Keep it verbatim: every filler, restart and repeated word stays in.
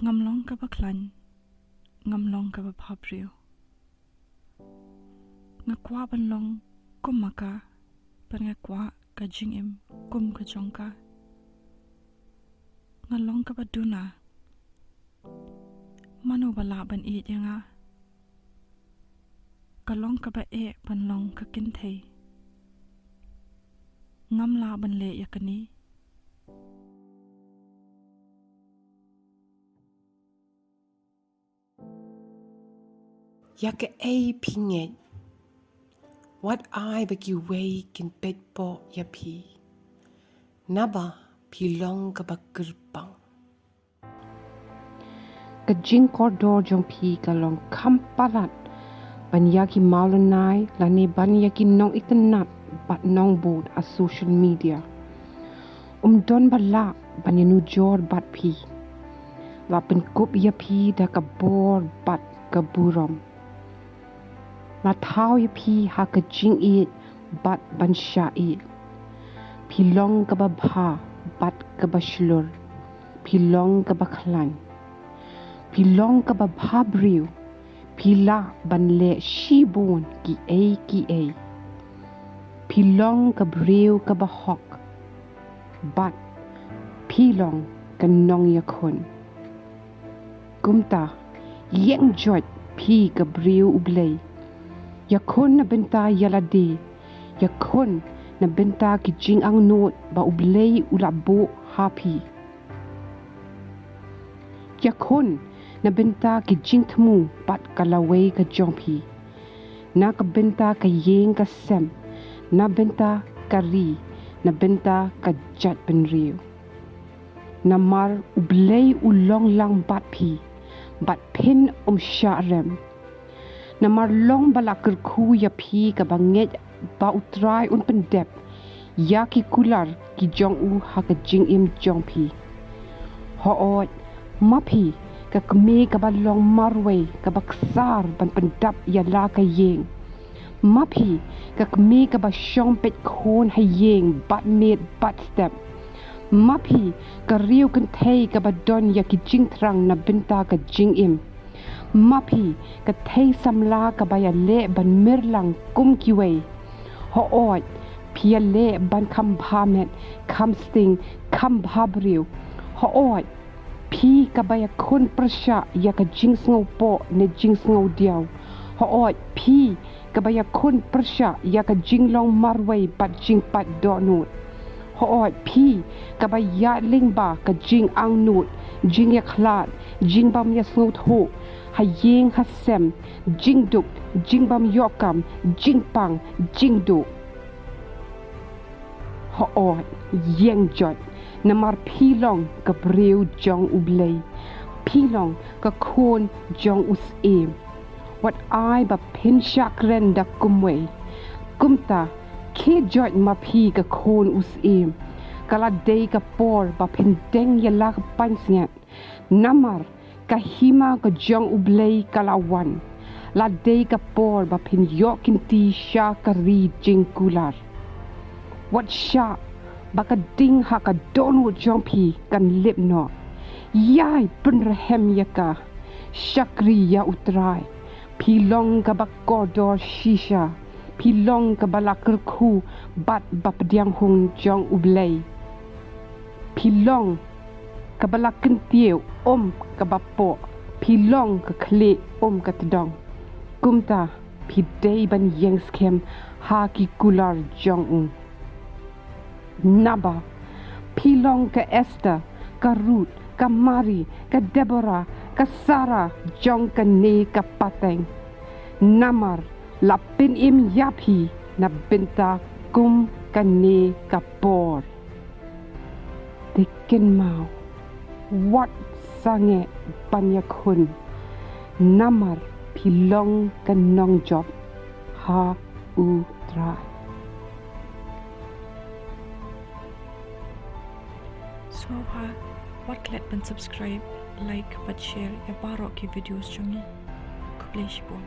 Ngam long kaba khlaiñ, ngam long kaba bhabriew. Nga kwah ban long kum ma ka, bad nga kwah ka jingim kum ka jong ka. Nga long kaba duna. Mano ba lah ban ïeit ïa nga? Ka long kaba eh ban long ka kynthei. Ngam lah ban leh ïa kane. Ïa kaei phi ngeit? Wat ai ba kiwei kin peit poh ïa phi, naba phi long kaba kyrpang. Ka jingkordor jong phi ka long kham palat ban ïa ki mawlynnai lane ban ïa ki nongitynnad bad nongbud ha social media. Um don ba lah ban ïanujor bad phi. La pynkup ïa phi da ka bor bad ka burom. La thaw ïa phi ha ka jingïeit bad ban shah ïeit. Phi long kaba bha bad kaba shlur. Phi long kaba khlaiñ. Phi long kaba bhabriew. Phi lah ban leh shibun kiei kiei. Phi long ka briew kaba hok. Bad phi long ka nongïakhun. Kumta, ïeng joit phi ka briew U Blei. Ïakhun na bynta ïa lade. Ïakhun na bynta ki jingangnud ba U Blei u la buh ha phi. Ïakhun na bynta ki jingthmu bad ka lawei ka jong phi. Na ka bynta ka ïing ka sem, na bynta ka ri, na bynta ka jaitbynriew. Namar U Blei u long lang bad phi, bad phin ym shah rem. Namar long ba la kyrkhu ïa phi kaba ngeit ba U Trai un pyndep ïa ki kular ki jong u ha ka jingim jong phi. Hooid, ma phi ka kmie kaba long marwei kaba ksar ban pyndap ïa la ka ïing. Ma phi ka kmie kaba shong peit khun ha ïing bad miet bad step. Ma phi ka riew kynthei kaba don ïa ki jingthrang na bynta ka jingim. Ma phi ka thei samla kaba ïaleh ban mirlang kum kiwei. Hooid, phi ïaleh ban kham bha met, kham sting, kham bha briew. Hooid, phi kaba ïakhun pyrshah ïa ka jingsngewpoh ne jingsngewdiaw. Hooid, phi kaba ïakhun pyrshah ïa ka jinglong marwei bad jingpait dohnud. Hooid, phi kaba ïaid lyngba ka jingangnud, jingïakhlad, jingbym ïasngewthuh, ha ïing ha sem, jingduk, jingbym ïoh kam, jingpang, jingduh. Hooid, ïeng joit, namar phi long ka briew jong U Blei. Phi long ka khun jong U Syiem. Wat ai ba phin shah kren da kumwei. Kumta, khie joit ma phi ka khun U Syiem. Ka la dei ka por ba phin deng ïa la ka pansngiat. Namar ka hima ka jong U Blei ka la wan. La dei ka por ba phin ïoh kynti sha ka ri jingkular. Wat shah ba ka ding ha ka dohnud jong phi kan lip noh. Ïai pynrhem ïa ka. Shakri ïa U Trai. Phi long kaba kordor shisha. Phi long kaba la kyrkhu bad ba pdiang hung jong U Blei. Phi long kaba la kyntiew, um kaba poh. Phi long ka khlieh, um ka tdong. Kumta phi dei ban ïeng skhem ha ki kular jong u. Naba phi long ka Esther, ka Ruth, ka Mari, ka Deborah, ka Sarah jong kane ka pateng. Namar la pynim ïa phi na bynta kum kane ka por. Te kynmaw, wat sangeh ban ïakhun, namar phi long ka nongjop ha U Trai. Sngewbha wat klet ban subscribe, like bad share ïa baroh ki videos jong ngi. Khublei shibun.